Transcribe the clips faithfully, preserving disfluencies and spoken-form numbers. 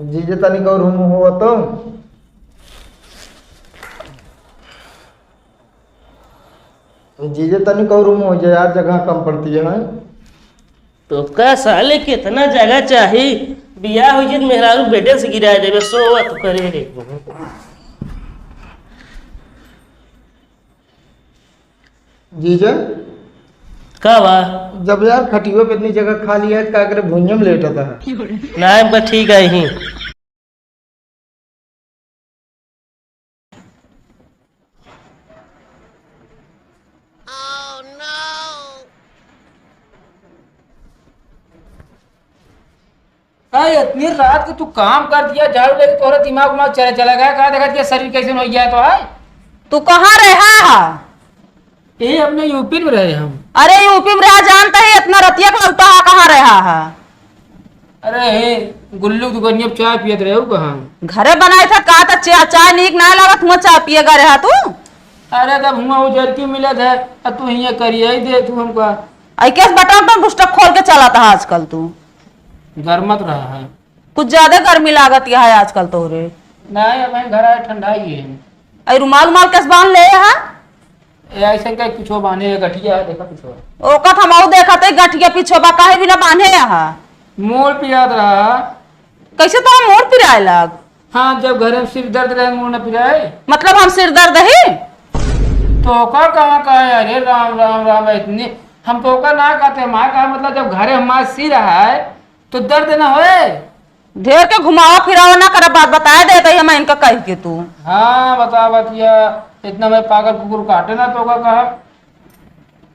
जीजे तनिक और रूम हो तो। जीजे तनिक और रूम हो जाए यार, जगह कम पड़ती है ना। तो का साले कितना जगह चाही? बियाह हो जाए तो मेहरारू बेडे से गिराए देबे, सोवत करे रे। जीजा, का बा? जब यार खटियो पे इतनी जगह खाली है, तो का करे भुइयां में लेटत है? ना, हमका ठीक है ही। अरे, इतनी रात को तू काम कर दिया, झाड़ू लेके तोहरा दिमाग उमाग चले, चला गया, का देखा दिया शरीर कैसे हो गया तो है? तू कहाँ रहा हा? ए, अपने यूपी में रहे हम। अरे, यूपी में रहा, जानता है, इतना रतिया का लौटा हा, कहाँ रहा हा? अरे, हे, गुल्लू की दुकानिया पे चाय पियत रहे हो कहाँ? घरे बनाए था, का तो चा-, चाय नीक ना लागत, हुआ चाय पिएगा रहा तू? अरे, तब हुआ उजर क्यों मिलत है, अब तू हियाँ करिए ही दे तू हमका। आई केस बटन बटन बुस्टक खोल के चला था आजकल तू। गरमत रहा है। कुछ ज्यादा गर्मी लागत यह है आजकल तोहरे। नहीं, अब घर आए ठंडा ही है। आई रुमाल उमाल कैसे बांध ले यहाँ? ए, ऐसे का कुछो बांधे है, गठिया है, देखा कुछो। ओका तो हमहू देखत है, गठिया पिछो बा, काहे बिना बांधे यहाँ? मोर पिरात रहा। कैसे तोरा मोर पिराए लाग? हाँ, जब घरे में सिर दर्द रहे, मोर न पिराए। मतलब हम सिर दर्द ही? तो ओका कहाँ कहा है? अरे राम, राम, राम, इतनी, हम तो ओका ना कहते, हमारा कहा मतलब जब घरे हमारा सिर है, तो दर्द ना होए। ढेर के घुमावा फिरावा ना करा, बात बताए देत ही हम इनका कह के तू। हाँ, बता बतिया, इतना मैं पागल कुकुर काटे ना तो का कहा।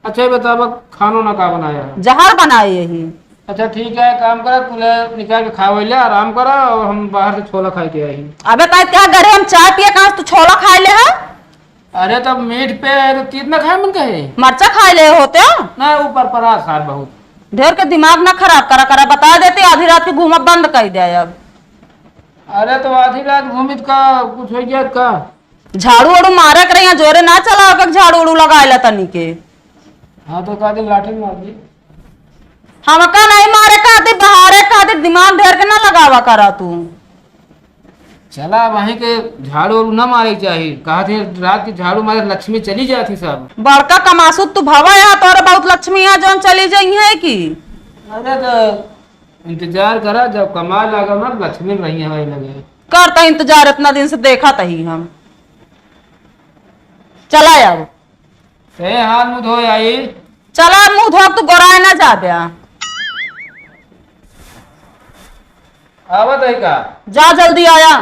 अच्छा, ये बतावा, खानो ना का बनाया है? जहर बनाए यही। अच्छा, ठीक है, काम करा, तू ले निकाल के खावे ले, आराम करा, और हम बाहर से छोला खाए के आई। अबे, कहे क्या घरे हम चाय पिए, कहाँ से तू छोला खाए ले है? अरे, तब मीठ पे है तो तीत ना खाए मन कहे। मरचा खाए ले होते हो? ना, ऊपर परा सार बहुत। ढेर के दिमाग ना खराब करा, करा, बता देते, आधी रात के घूमा बंद कर दे अब। अरे, तो आधी रात घूमित का कुछ हो गया का? झाड़ू वाड़ू मारे करे, यहाँ जोरे ना चलाओ के झाड़ू वाड़ू लगाए ला तनी के। हाँ, तो का दिन लाठी मार दी। हमका नहीं मारे खातिर, बहारे खातिर दिमाग ढेर के ना लगावा करा तू। चला, वहीं के झाड़ू उड़ू ना मारे के चाही। कहा थे रात के झाड़ू मारे लक्ष्मी चली जाती सब। बड़का कमासुत तू भवा यहाँ, तोरे बहुत लक्ष्मी यहाँ जौन चली जाई है कि? अरे तो इंतजार करा, जब कमाए लागा ना लक्ष्मी रही हमारे लगे। करता इंतजार, इतना दिन से देखा तही हम। चला अब। ए, हाथ मुंह धोए आई। चला, मुंह धो, तू गोराए ना जाबे। आवत है का? जा, जल्दी आया।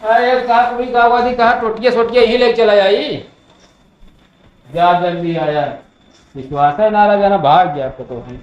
अरे, एक साथ पूरी गाँव वाली कहा टोटिया सोटिया ही लेके चला आई। जा, जल्दी आया। विश्वास है ना रहा, जाना भाग गया आपको तो है।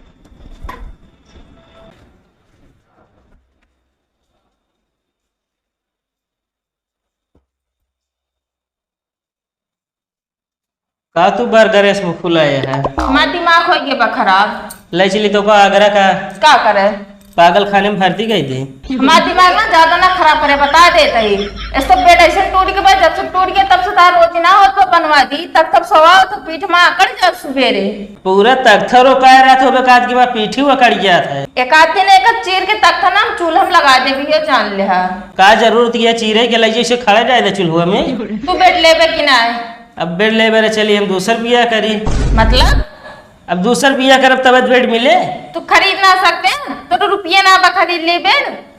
का तू बर्गर ऐसे फुलाए है? हमार दिमाग हो गया बा खराब। ले चली तो का आगरा का? का करे? पागल खाने में भर्ती कई दे। हमार दिमाग ना ज्यादा ना खराब करे, बता देत ही। इस तो बेड ऐसे टूट के बा, जब से टूट गया तब से तार रोटी ना होत बा बनवा दी, तब तब सोवा तो पीठ में अकड़ जाओ सुबेरे। पूरा तख्ता रोपाए रहत होबे, काद के बाद पीठी अकड़ जात है। एक आध दिन एक चीर के तख्ता ना हम चूल्हा में लगा देबी, यो जान ले हा। का जरूरत ये चीरे के, लइजे से खड़ा जाए दे चूल्हा में। तू बेड लेबे कि ना? अब बेड लेबे रे, चली हम दूसर बिया करी। मतलब? अब दूसर बिया करब तब बेड मिले। तू खरीद ना सकते, तो रुपये ना बा खरीद लेबे।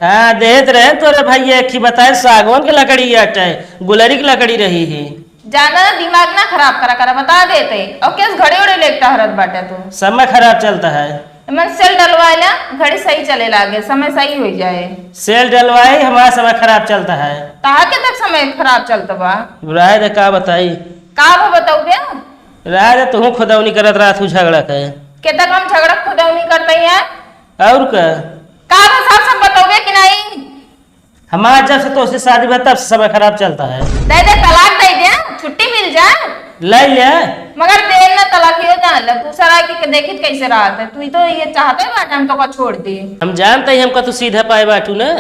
हाँ, देत रहे तोरे भाई, एक ही बताए, सागवान के लकड़ी अटे, गुलरी के लकड़ी रही ही। ज्यादा ना दिमाग ना खराब करा करा, बता देते। और केस घड़े उड़े लेके टहरत बाटे तू। समय खराब चलता है। मैं सेल डलवाए ला, घड़ी सही चले लागे, समय सही हो जाए। सेल डलवाए, हमारा समय खराब चलता है। कहाँ के तक समय खराब चलता बा? रहे दे, का बताई? का वो बताऊ बे? रहे दे, तू खुदौनी करत रहत हूँ झगड़ा के। के तक हम झगड़ा खुदौनी करते हैं? और का? का बा, साफ साफ बताओगे कि नहीं? हमार जब से तोसे शादी भा, तब से समय खराब चलता है। दे दे, तलाक दे दे, छुट्टी मिल जाए। ले ले। मगर दे ना तलाक, यो जान ले, दूसरा के देखित कैसे रहत है। तू ही तो ये चाहते बाटे हम तो का छोड़ दे। हम जानते ही हमका तू सीधा पाए बाटू ना।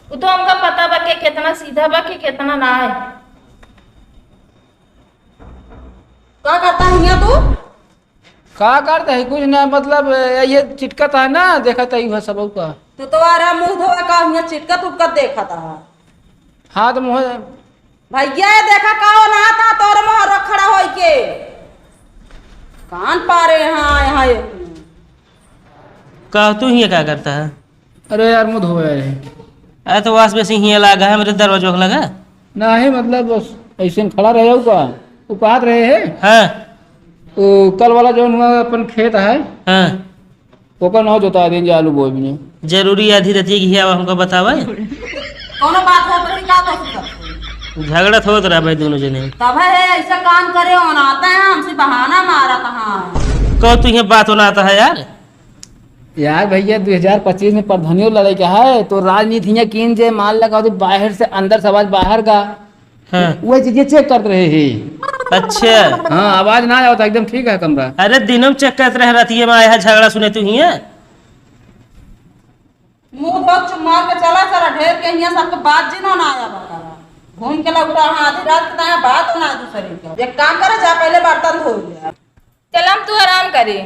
वो तो हमका पता बा के कितना सीधा बा के कितना ना है। का करता है यहाँ तू? का करता है? कुछ ना, मतलब, ये चिटकता है ना, देखता ही हुआ सब का। तो तुम्हारा मुंह धोए का हुआ, चिटकत उपकत देखा था। हाँ, तो मुँह भैया, ये देखा कौन आता तोर मोहर खड़ा होई के। कान पारे यहाँ, यहाँ ये। का तू हियाँ का करता है? अरे यार, मुँह धोए रहे। अरे तो wash basin हियाँ लागा है, मेरे दरवाजो लगा। नाही, मतलब बस ऐसे खड़ा रहे हो का? वो कहत रहे है। हाँ। तो कल वाला जौन हुआ अपन खेत है। हाँ। ओकर नाव जोता देंगे, आलू बोए बिना। जरूरी आधी रतिया की हियावा हमका बतावे। कौनो बात होत रही का तो सुनत? झगड़त होत रहा भाई दोनों जने। तब है ऐसा काम करे हो ना, आते हैं हमसे बहाना मारत है। कहो तू ये बात होना आता है यार। यार भैया, दो हज़ार पच्चीस में प्रधानियों लड़ाई का है, तो राजनीति हियाँ कीन जे मान लगा तो बाहर से अंदर से आवाज बाहर का। हाँ। वही चीजें check करत रहे ही। अच्छा। हाँ, आवाज ना आवत, एकदम ठीक है कमरा। अरे दिनों में check करत रहे, रतिये में आया है झगड़ा सुने तू हियाँ। मुंह तो चुप मार के चला, चला ढेर के हियाँ सबके बात जी ना, ना आया बता। घूम के लौटा, हाँ, आधी रात के ना बात ना दूसरे के। एक काम करे, जा पहले बर्तन धो ले। चल, हम तू आराम करी।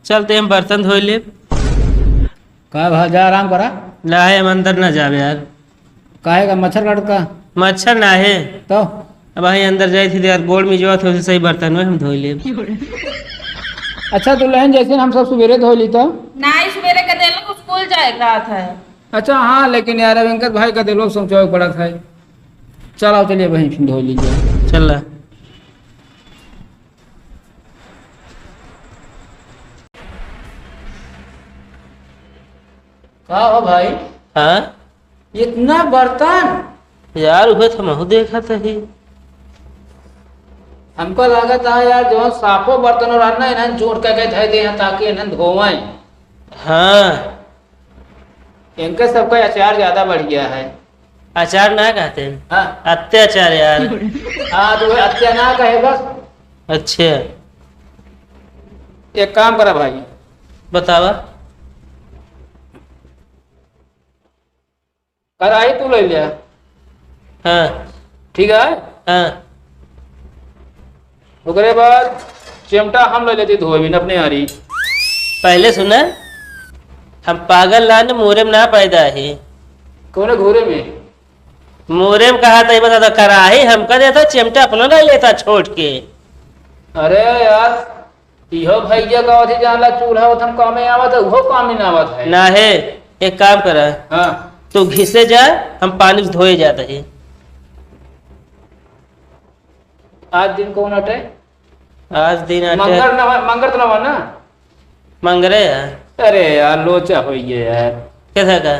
चलते हम बर्तन धोई लेब। का भा, जा आराम करा। नाही, हम अंदर ना जाबे यार। काहे का, मच्छर काटत का? मच्छर नाही। तो? अब वहीं अंदर जाई थी यार, गोड़ में जो थे उसे सही बर्तन में हम धोई लेब। अच्छा, तो लहन जैसे हम सब सुबेरे धोई ली तो? नाही, सुबेरे के देलो स्कूल जाए के रहत है। अच्छा हाँ, लेकिन यार अब इनकर भाई का देलो सोचो पड़त है। चल आओ, चलिए वहीं फिर धोई लीजिए। चल। का हो भाई? हाँ? इतना बर्तन? यार, उहे तो महू देखत ही। हमको लागत है यार, जौन साफो बर्तन और ना, इन्हन जोड़ के गए धै दे हैं ताकि इन्हन धोवें। हाँ। इनके सबका अचार ज्यादा बढ़ गया है। अचार ना कहते हैं। हाँ। अत्याचार यार। हाँ, तो वो अत्या ना कहे बस। अच्छा। एक काम करा भाई। बतावा। कढ़ाई तू ले लिया। हाँ। ठीक है? हाँ। ओकरे बाद चिमटा हम ले लेती धोए बिन अपने आरी। पहले सुना, हम पागल ना, न मोरे में ना पैदा है। कौने घोरे में? मोरे में कहा था, ये बता दो, कराही हमका देता, चिमटा अपना ले लेता छोड़ के। अरे यार, इहो भैया का अथी जानला, चूल्हा उथन कामे आवत है, उहो कामे ना आवत है। ना है, एक काम करा। हाँ। तू घिसे जा, हम पानी से धोए जात है। आज दिन कौन अटे? आज दिन अटे। मंगर न, मंगर तो ना हुआ ना? मंगरे है। अरे यार, लोचा हो गया यार। कैसा का?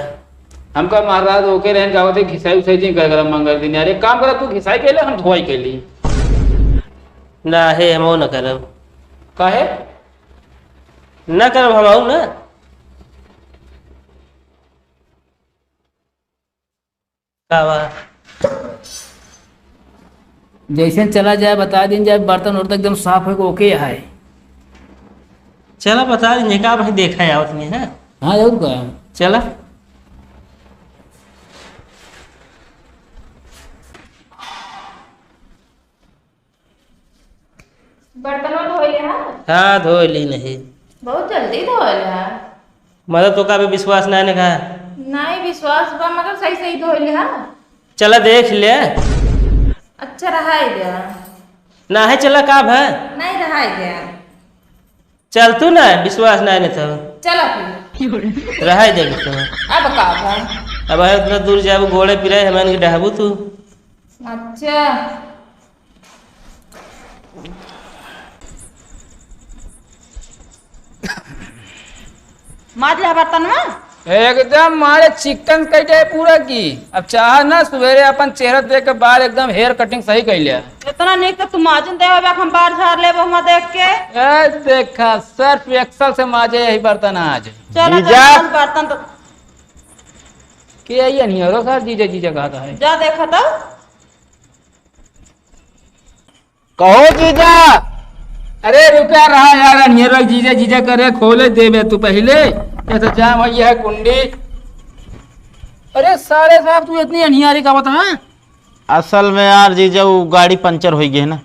हमका महाराज ओके रहन का होते घिसाई उसाई जी कर गरम मंगर दिन यार। एक काम करा, तू घिसाई के ले, हम धोआई के ली। ना है, हम वो ना करब। काहे? ना करब हम, आऊ ना। का बा? जैसे चला जाए, बता दिन जाए, बर्तन उर्तन एकदम साफ है, ओके है। चला बता दिन, का भाई देखा है, आवत नहीं है। हाँ, जरूर का। चला। बर्तनवा धोइले हा? हाँ, धोइली नहीं। बहुत जल्दी धोइले हा। मतलब तो का भी विश्वास नहीं ने का? नहीं, विश्वास बा, मगर सही सही धोइले हा। चला देख ले। अच्छा, रहाई दे। ना है, चला का भा? नहीं, रहाई दे। चल तू ना, विश्वास नहीं ने तो। चला फिर। रहाई दे तो। अब का भा? अब है उतना दूर जाबू, गोड़े पिराए, हमें के डहबू तू। अच्छा। माज ले बर्तन में। एकदम मारे चिकन कट जाए पूरा की। अब चाह ना सवेरे अपन चेहरा देख के बाल एकदम hair cutting सही कर लिया। इतना नीक तो तू माजन दे होबे, हम बार झाड़ लेबो हम देख के। ए देखा, Surf Excel से माजे यही बर्तन आज। चल जीजा। चल, बर्तन तो के आई नहीं हो सर, जीजा जीजा कहा था है। जा देखा तो। कहो जीजा। अरे रुका रहा यार, अनियरा जीजा जीजा करे, खोले देबे तू पहले। ये तो जाम है, ये है कुंडी। अरे सारे साहब, तू इतनी अनियारी का बता, हाँ? असल में यार जीजा, वो गाड़ी पंचर हो गई है ना।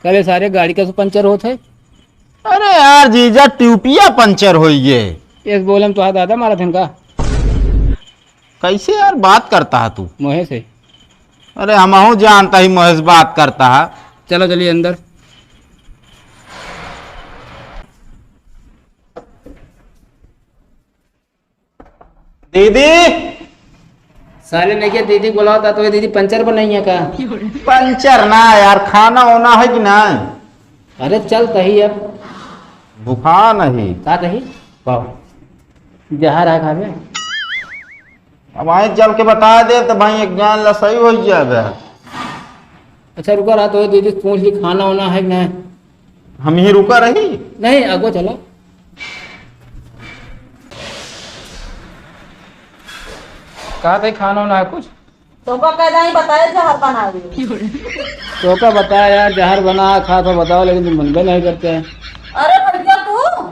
कबे सारे गाड़ी का पंचर होत है? अरे यार जीजा, ट्यूबिया पंचर हो गई है। इस बोले में तो दादा मारा था इनका। कैसे यार बात करता है तू? मोहे से। अरे हमहू जानता ही मोहे से बात करता है। चलो चलिए अंदर। दीदी। साले ने क्या दीदी बोला था तो ये दीदी पंचर बनाई है का? पंचर ना यार, खाना होना है कि ना? अरे चल तही अब। भूखा नहीं। का तही? पाओ। जहर है खाबे? अब आए चल के बता दे तो भाई एक जान ला सही हो जाबे। अच्छा रुका रहा तो दीदी पूछ ली खाना होना है कि नहीं? हम ही रुका रही। नहीं, आगो चलो। कहा थे खाना होना है कुछ? तोका कह दाई बताए जहर बना दे। तोका बताया यार, जहर बना खा तो बताओ, लेकिन तुम मनबे नहीं करते हैं। अरे भैया तू?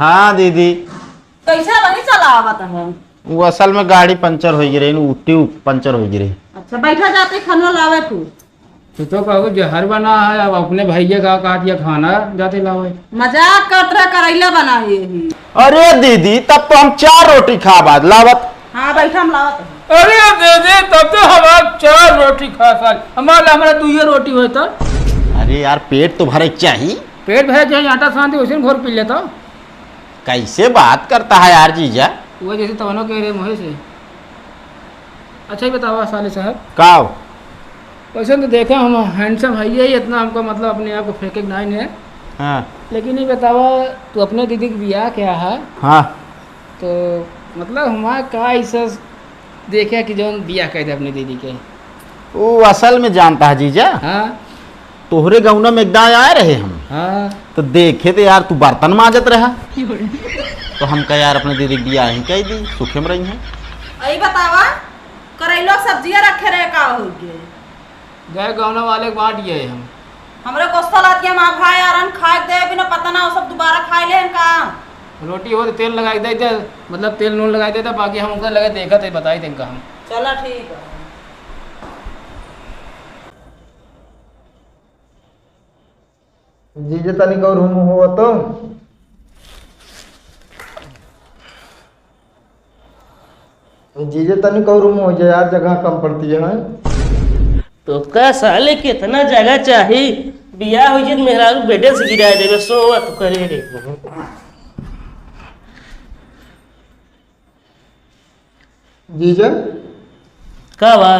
हाँ दीदी। कैसे वही चलावत है? वो असल में गाड़ी पंचर हो गई रही, वो ट्यूब पंचर हो गई रही। अच्छा, बैठा जाते खाना लावे तू। तो, तो कहू जहर बना है, अब अपने भैया का काट या खाना जाते लावे। मजाक करत रहा, करैला बना है यही। अरे दीदी, तब तो हम चार रोटी खा बाद लावत। हाँ, बैठा, हम लावत हैं। अरे दीदी, तब तो हम आज चार रोटी खा साल, हमारा, हमारा दुइये रोटी होता। अरे यार, पेट तो भरे के चाही। पेट भरे चाही, आटा सानते वैसे घोर पी लेता। कैसे बात करता है यार जीजा? वो जैसे तवनो कह रहे मोहे से। अच्छा ही बतावा साले साहब। का हो? वैसे तो देखा हम handsome है ही, इतना हमको मतलब अपने आप को फेंके के नहीं है। हाँ। लेकिन ये बतावा, तू अपने दीदी के बियाह क्या है? हाँ। तो मतलब हमारा का ऐसा देखे कि जौन बियाह कर दे अपने दीदी के? वो असल में जानता है जीजा। हाँ। तोहरे गौना में एक दाई आए रहे हम। हाँ। तो देखे तो यार तू बर्तन माजत रहा। तो हम कहे यार अपने दीदी के बियाह ही कह दी, सुखे में रही हैं। अई बतावा, करैलो सब्जिया रखे रहे का हो गए? गए गौना वाले के बांट गए हम। हमरे गोस्ता लात के माँ भाई आरन खाए दे बिना पता ना वो सब दोबारा खाए ले का। रोटी हो तो तेल लगाई दे दे, मतलब तेल नून लगाई दे दे, बाकी हम उनका लगे देखत है, बताई देंगे हम। चला ठीक है। जीजा तनिक और हम हुआ तो। जीजा तनिक और हम हो जाए यार, जगह कम पड़ती है ना। तो का साले कितना जगह चाही? बियाह हो जाए, मेहरारू बेडे से गिरा देवे, सोवत करे रे। जीजा। का बा?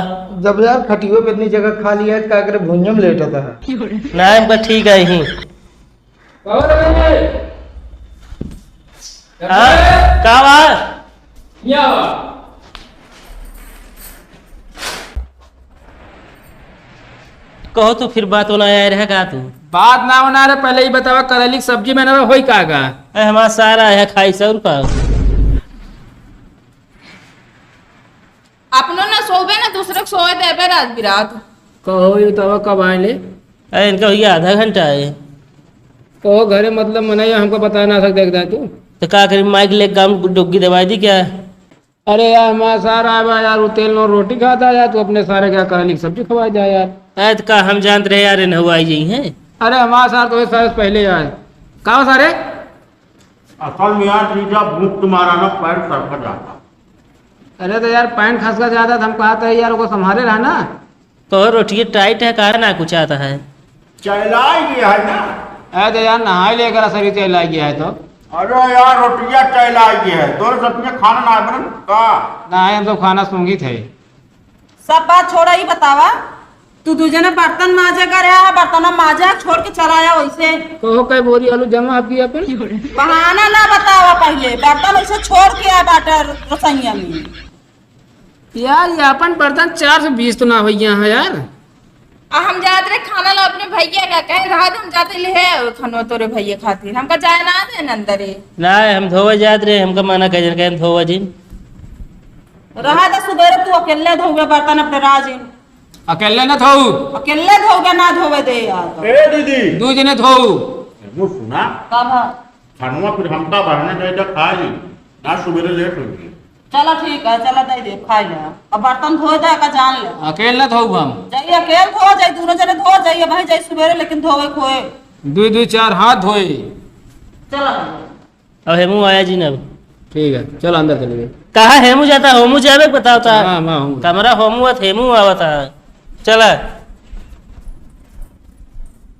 जब यार खटियो पे इतनी जगह खाली है, का करे भुइयां में लेटत है? ना, हमका ठीक है ही। का बा रे? हाँ, का बा? या बा। कहो तो फिर बात होना आया रहे का तू? बात ना होना रे, पहले ही बतावा करैली की सब्जी में ना होई का का? ए, हमारा सारा है खाई सौ रुपया। अपनो ना सोवे ना दूसरे को सोवे देबे रात बिरात। कहो ये तवा कब आए ले? अरे इनका भैया आधा घंटा है। कहो घरे मतलब मनाई हमको बता ना सकते एक दाई तू। तो का करी, माइक ले गाम डुग्गी दवाई दी क्या? अरे यार हमारा सार आवा यार, वो तेल नून रोटी खाता यार, तू अपने सारे क्या करैली की सब्जी खवाई जा यार। अरे तो का हम जानत रहे यार, इन्हें हुआ ही यही है। अरे हमारा सार तो सारे पहले यार। का हो सारे? असल में यार जीजा भूख तुम्हारा ना पैर सरका जाता। अरे तो यार पैंट खसका जाता तो हम कहते हैं यार उनको संभाले रहा ना। तो रोटिये टाइट है, काहे ना कुछ आता है? चैलाई गया है ना। अरे तो यार नहाई लेकर सभी चैलाई गया है तो। अरे यार रोटिया चैलाई गया है, तोरे सपने खाना ना बनन का? ना है, हम सब खाना सूंघी थे। सब बात छोड़ा, ही बतावा, तू दू जने बर्तन माजे करे आया, बर्तन माजे छोड़ के चला आया वैसे। कहो कई बोरी आलू जमा आपकी अपन? बहाना ना बतावा, पहले बर्तन वैसे छोड़ के आया बाटा रसोइया में। यार ये अपन बर्तन चार सौ बीस तो ना भैया है यार। आ हम जात रहे खाना ला अपने भैया का, कहे रहा हम जाते ले है खाना तोरे भैया खातिर, हमका जाए ना दे अंदर। ना, हम धोवे जात रहे, हमका मना कर कहे हम धोवे जिन। रहा था सुबेरे तू अकेले धोवे बर्तन अपने राजिन। अकेले न धोऊ। अकेले धोवे ना धोवे दे यार। ए दीदी। दू जने धोऊ। मुँह सुना। का भा? खानुआ फिर हमका बहाने दे दे खाई। ना सुबेरे लेट हो गई। चला ठीक है, चला दे दे खाई ले। अब बर्तन धोए दे का जान ले। अकेले न धोऊ हम। जाइए अकेले धो, जाइए दोनों जने धो, जाइए भाई जाइए सुबेरे लेकिन धोवे खोए। दू दू चार हाथ धोए। चला। अब हेमू आया जी ना। ठीक है, चलो अंदर चलिए। कहाँ हेमू जाता, होमू जावे के बताओ ता। हाँ, हाँ, होमू। कमरा होमू आवत, हेमू आवत है। चला।